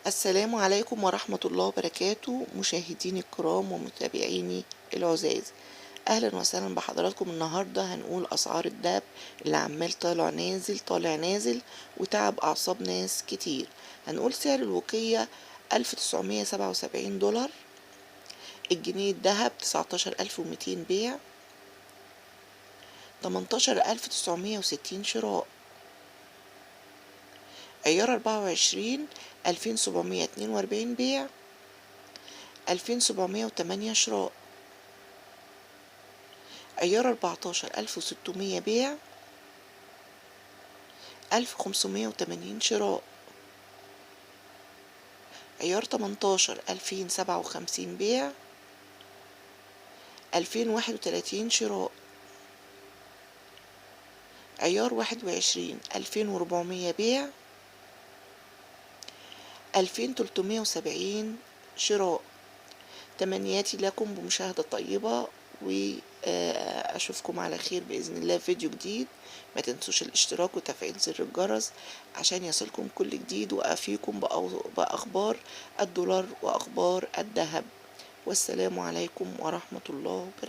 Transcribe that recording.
السلام عليكم ورحمة الله وبركاته، مشاهديني الكرام ومتابعيني العزاز، أهلا وسهلا بحضراتكم. النهاردة هنقول أسعار الدهب اللي عمال طالع نازل طالع نازل وتعب أعصاب ناس كتير. هنقول سعر الوقية 1977 دولار، الجنيه الدهب 19200 بيع، 18960 شراء، عيار 24 2742 بيع، 2708 شراء، عيار 14 1600 بيع، 1580 شراء، عيار 18 2057 بيع، 2031 شراء، عيار 21 2400 بيع، 2370 شراء. تمنياتي لكم بمشاهدة طيبة، وأشوفكم على خير بإذن الله في فيديو جديد. ما تنسوش الاشتراك وتفعيل زر الجرس عشان يصلكم كل جديد، وأفيكم بأخبار الدولار وأخبار الذهب. والسلام عليكم ورحمة الله وبركاته.